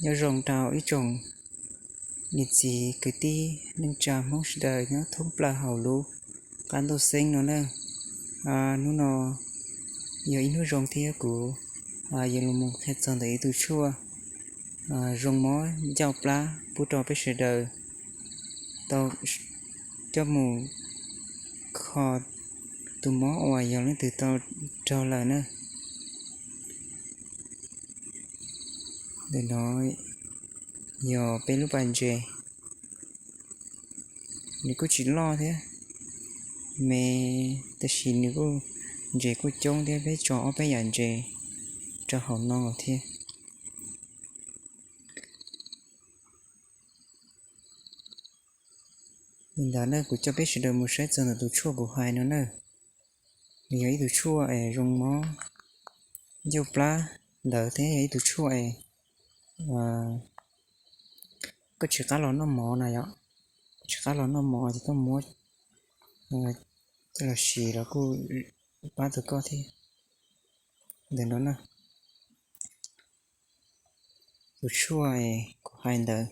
Nyob zoo rau ib tsoom niam txiv kwv tij neej tsa Hmoob sawv daws nyob thoob plaws hauv lub qab ntuj xeeb no na. Hnub no yog ib hnub zoo thiab kuv yuav los mus qhia txog ntawm ib tug tshuaj zoo mob ncauj plab pub rau peb sawv daws tau coj mus kho tus mob uas yog leej twg tau raug lawm na. Ntawm no yog peb lub pas ntses, nws kuj tsis loj thiab me, tab sis nws kuj ntses kuj coob thiab, peb tso ob peb yam ntses rau hauv no thiab. Li ntawd na, kuv coj peb sawv daws mus saib txog ntawm tus tshuaj kuv hais no na. Nws yog ib tug tshuaj es zoo mob ncauj plab ntawd thiab yog ib tug tshuaj es koj tsis qab los noj mov na yom, tsis qab los noj mov ces koj muab coj los siv los kuj pab tau koj thiab. Ntawm no na, tus tshuaj kuv hais ntawd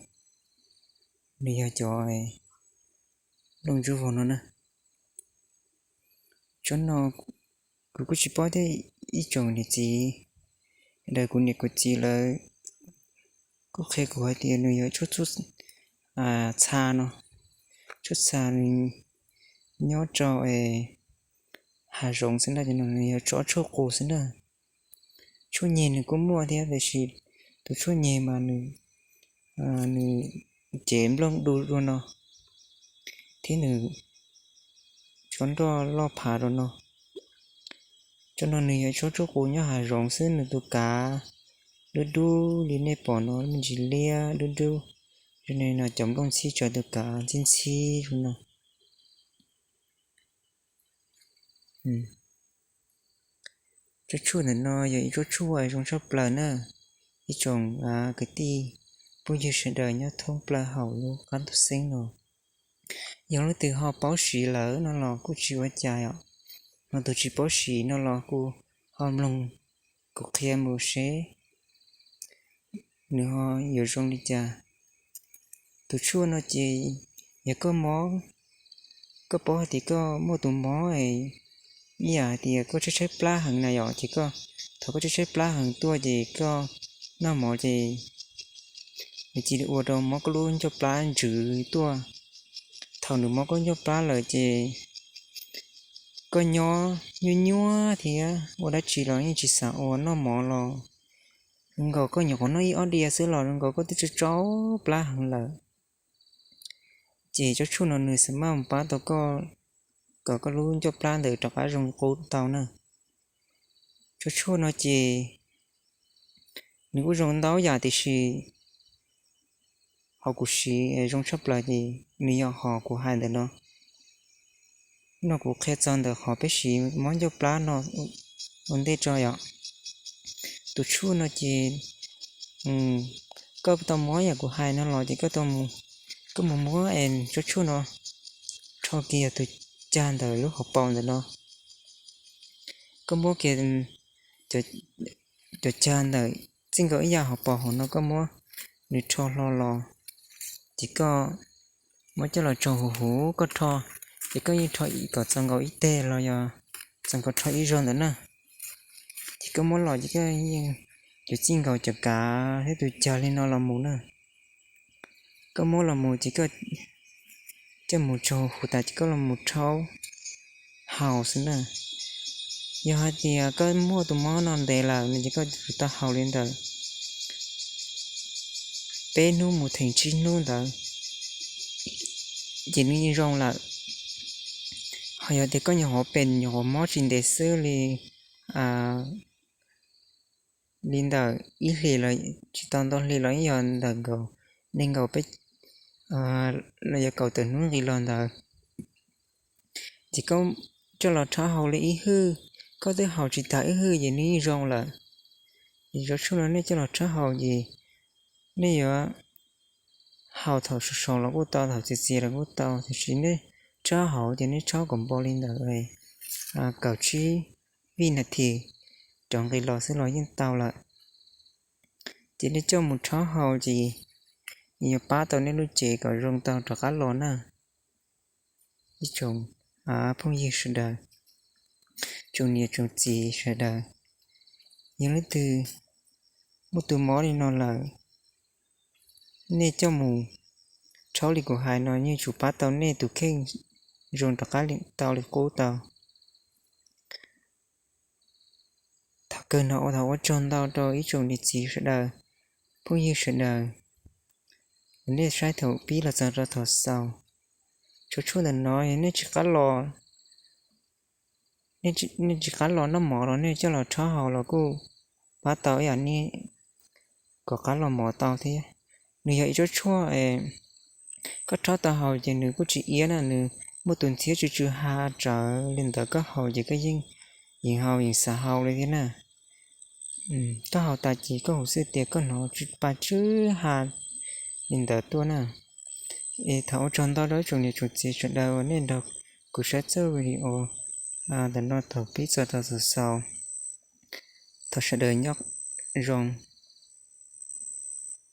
nws yog cov nplooj ntsuab vog no na. Tsob no kuv kuj tsis paub thiab, ib tsoom niam txiv, daws kuv niam kuv txiv lawv kuj qhia kuv hais tias nws yog tshuaj txha no, tshuaj txha nws nyob rau hav zoov xwb na, nws yog tshuaj qus xwb na. Tshuaj nyeg nws kuj muaj thiab, tiam sis tus tshuaj nyeg mas nws, nws cev nplooj du dua no thiab nws tsob nroj loj phav rau no. Tsob no nws yog tsob tshuaj qus nyob hav zoov xwb, nws tus kav dub dub li nej pom no, me ntsis liab dub dub, zoo li no cov nplooj ntxhib tsawv tus kav ntxhib ntxhib zoo no. Tsob tshuaj ntawm no yog ib tsob tshuaj zoo tshaj plaws na, ib tsoom kwv tij phooj ywg sawv daws nyob thoob plaws hauv lub qab ntuj xeeb no. Yog leej twg ho paub siv lawm no los kuj tsis ua cas os, ho tus tsis paub siv no los kuj ho mloog kuv qhia mus seb nws ho yuav zoo li cas. Tus tshuaj no ces yog koj mob, koj paub hais tias koj muaj tus mob, ib yam hais tias koj tshaib tshaib plab heev na yom, ces koj, thaum koj tshaib tshaib plab heev tuaj ces koj noj mov ces nws cia li ua rau mob koj lub ncauj plab ntsws tuaj. Thaum nws mob koj ncauj plab lawm ces koj nyob nyuaj nyuaj thiab ua dab tsi los yeej tsis xav ua, noj mov los zoo nkaus koj nyuam qhuav noj ib ob diav xwb los zoo nkaus koj twb tsau tsau plab heev lawm. Ces tsob tshuaj no nws xa maj mus pab tau koj kom koj lub ncauj plab ntawd rov qab zoo qub tau na. Tsob tshuaj no ces nws kuj zoo ntau yam tiam sis hos kuv siv zoo tshaj plaws ces nws yog hos kuv hais ntawm no. No kuv qhia txog ntawm qhov peb siv mob ncauj plab no ua ntej tso yom. Tus tshuaj no ces koj tau mob yam kuv hais no los ces koj mus muab es tsob tshuaj no rho kiag tus cag ntawm lub hauv paus ntawm no. Koj muab kiag cov cag ntawm txij nkaus ib yam hauv paus hauv no koj muab nws rho hlo los, ces koj muab coj los tsaug huv huv koj rho, ces koj yeej rho kom txaus nkaus ib teg los yog txaus nkaus rho ib zaug ntawd na. Ces koj muab los ces koj yeej yuav txij nkaus cov kav thiab tus cag li no los mus na. Koj muab los mus ces koj coj mus tsaug huv tas ces koj los mus rhaub haus xwb na. Yog hais tias koj muaj tus mob no ntev lawm no ces koj yuav tau haus li ntawm peb hnub mus theem tsib hnub ntawd ces nws yeej zoo lawm. Ho yog tias koj nyuam qhuav pem nyuam qhuav mob tsis ntev xwb li, li ntawm ib hlis los tsis tau ntau hlis los yeej yog ntawm nkaus, nees nkaum peb los yog kaum tawm hnub nqis los ntawd, ces koj coj los rhaub haus li ib hwj, koj twb haus tsis tag ib hwj ces nws yeej zoo lawm. Ces tsob tshuaj no nej coj los rhaub haus ces nej yuav haus thaum saud saud los kuj tau, thaum txias txias los kuj tau, tiam sis nej rhaub haus ces nej rhaub kom npau li ntawm kaum tsib vij nas this rov nqis los xwb los yeej tau lawm. Ces nej coj mus rhaub haus ces yuav pab tau nej lub cev kom zoo tau rov qab los na. Ib tsoom phooj ywg sawv daws, tsoom niam tsoom txiv sawv daws, yog leej twg muaj tus mob li no lawm, nej coj mus rhaub li kuv hais no yeej yuav tsum pab tau nej tus kheej zoo rov qab tau li qub tau. Thaum kawg no ua thaum ua tsaug ntau rau ib tsoom niam txiv sawv daws, phooj ywg sawv daws, nej saib thaum pib los txog rau thaum xaus. Tsob tshuaj ntawm no yog nej tsis qab los, nej tsis qab los noj mov los nej coj los rhaub haus los kuj pab tau ib yam nej kom qab los mov tau thiab. Nws yog ib tsob tshuaj koj rhaub tau haus ces nws kuj tsis iab na, nws muaj tus ntxhiab tsw tsw ha rawv li ntawd, koj haus ces koj yeej yeem haus yeem xav haus li thiab na. Koj haus tas ces koj huv xwb tias koj hnov pa tsw ha li ntawd tuaj na. Es thov ua tsaug ntau rau ib tsoom niam tsoom txiv sawv daws uas nej nrog kuv saib txoj video ntawm no thaum pib txog rau thaum xaus. Thov sawv daws nyob zoo.